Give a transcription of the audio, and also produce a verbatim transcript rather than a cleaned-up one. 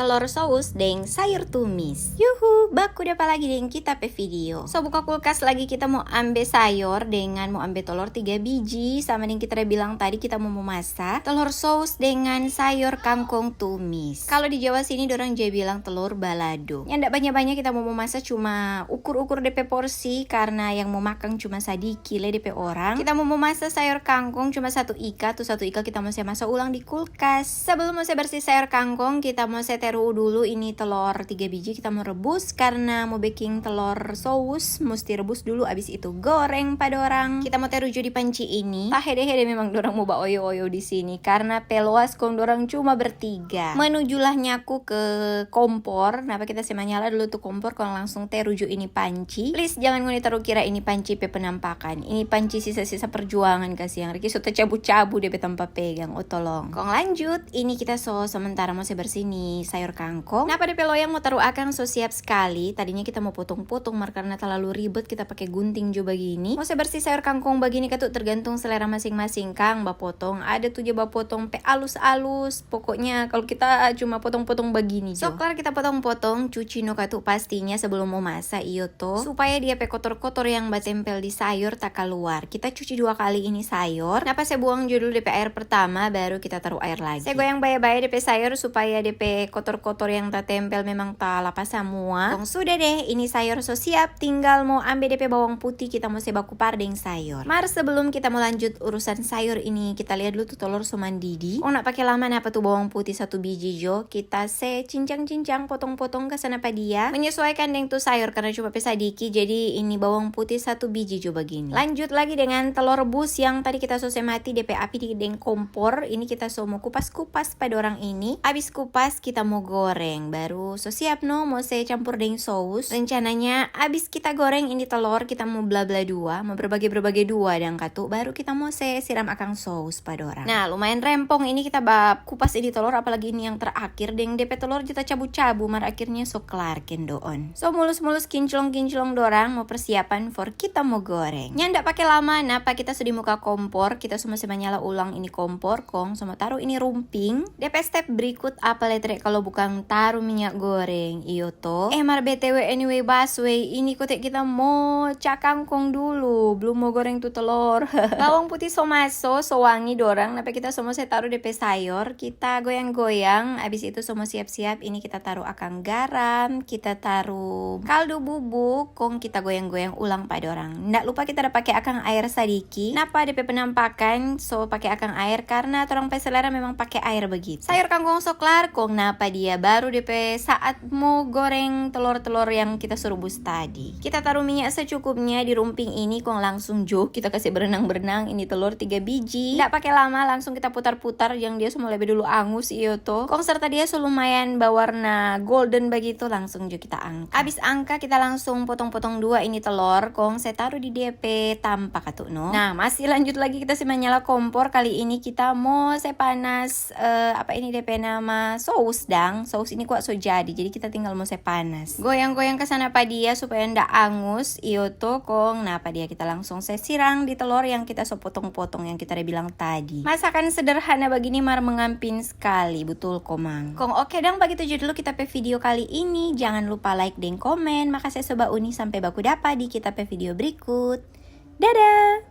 Telor sous deng sayur tumis. Yuhu, baku dapa lagi deng kita pe video. So buka kulkas lagi, kita mo ambe sayor dengan mo ambe tolor tiga biji. Sama deng kita da bilang tadi, kita mo mamasa telor sous dengan sayor kangkong tumis. Kalo di Jawa sini dorang ja bilang telor balado. Nyanda banya-banya, kita mo mamasa cuma ukur-ukur depe porsi karna yang mo makang cuma sadiki le depe orang. Kita mo mamasa sayor kangkong cuma satu ika, tu satu ika kita mo se masa ulang di kulkas. Sebelum mo se bersih sayor kangkong, kita mo se teru dulu ini telor tiga biji, kita mo rebus karna mo beking telor sous musti rebus dulu, abis itu goreng pa dorang. Kita mo teru jo di panci ini. Tahede-hede memang dorang mo baoyo-oyo di sini karna pe loas kong dorang cuma bertiga. Menujulah nyaku ke kompor. Napa kita se manyala dulu tu kompor kong langsung teru jo ini panci. Please, jangan ngoni taru kira ini panci pe penampakan. Ini panci sisa-sisa perjuangan kasiang. Riki so tacabu-cabu depe tampa pegang. Oh, tolong. Kong lanjut, ini kita so sementara mo se bersih ni sayor kangkong. Napa depe loyang mo taru akang so siap skali. Tadinya kita mo potong-potong, mar karna talalu ribet kita pake gunting jo bagini. Mo se bersih sayor kangkong bagini katu tergantung selera masing-masing kang, bapotong. Ada tu ja bapotong pe alus-alus. Pokoknya kalo kita cuma potong-potong bagini jo. So klar kita potong-potong, cuci no katu pastinya sebelum mo masa, iyo to. Supaya dia pe kotor-kotor yang batempel di sayor takaluar. Kita cuci dua kali ini sayor. Napa se buang jo dulu depe aer pertama, baru kita taru aer lagi. Se goyang bae-bae depe sayor supaya depe kotor-kotor yang tatempel memang talapas samua. Kong sudah deh, ini sayor so siap, tinggal mo ambe depe bawang putih, kita mo se bakupar deng sayor. Mar sebelum kita mo lanjut urusan sayor ini, kita lia dulu tu tolor so mandidi. Kong nda pake lama napa tu bawang putih satu biji jo, kita se cincang-cincang, potong-potong ka sana pa dia. Menyesuaikan deng tu sayor, karna cuma pe sadiki, jadi ini bawang putih satu biji jo bagini. Lanjut lagi dengan telor rebus yang tadi kita so se mati depe api di deng kompor. Ini kita so mo kupas-kupas pa dorang ini. Abis kupas, kita mo goreng. Baru so siap no, mo se campur deng sous. Rencananya abis kita goreng ini telor, kita mo bla-bla dua, mo berbage-berbage dua dang katu, baru kita mo se siram akang sous pa dorang. Nah, lumayan rempong ini kita ba kupas ini telor, apalagi ini yang terakhir, deng depe telor kita cabu-cabu, mar akhirnya so klar kendoon. So mulus-mulus kinclong-kinclong dorang mo persiapan for kita mo goreng. Nyanda pake lama, napa kita so di muka kompor, kita so mo se manyala ulang ini kompor, kong so mo taru ini rumping. Depe step berikut apa le tre kalo bukang taru minyak goreng, iyo to? Eh, mar B T W, anyway, busway, ini kote kita mo cakangkong dulu, belum mo goreng tu telor. Bawang putih so maso, so wangi dorang, napa kita so mo se taru depe sayor, kita goyang-goyang, abis itu so mo siap-siap, ini kita taru akang garam, kita taru kaldu bubuk, kong kita goyang-goyang ulang pa dorang. Nda lupa kita da pake akang aer sadiki. Napa depe penampakan so pake akang aer? Karna torang pe selera memang pake aer bagitu. Sayor kangkong so klar, kong napa dia baru depe saat mo goreng telor-telor yang kita so rubus tadi. Kita taru minyak secukupnya di rumping ini, kong langsung jo kita kase berenang-berenang ini telor tiga biji. Nda pake lama, langsung kita putar-putar, yang dia so mo lebe dulu angus, iyo to. Kong serta dia so lumayan bawarna golden bagitu, langsung jo kita angka. Abis angka, kita langsung potong-potong dua ini telor, kong se taru di dia pe tampa katu no. Nah, masih lanjut lagi kita se manyala kompor. Kali ini kita mo se panas, eh, apa ini depe nama, sous dang. Sous ini kwa so jadi, jadi kita tinggal mo se panas. Goyang-goyang ka sana pa dia supaya nda angus, iyo to kong. Nah, pa dia kita langsung se sirang di telor yang kita so potong-potong yang kita da bilang tadi. Masakan sederhana bagini mar mengampin skali, butul komang. Kong oke dang, bagitu jo dulu kita pe video kali ini. Jangan lupa like deng komen. Makase so bauni, sampe baku dapa di kita pe video berikut. Dadah!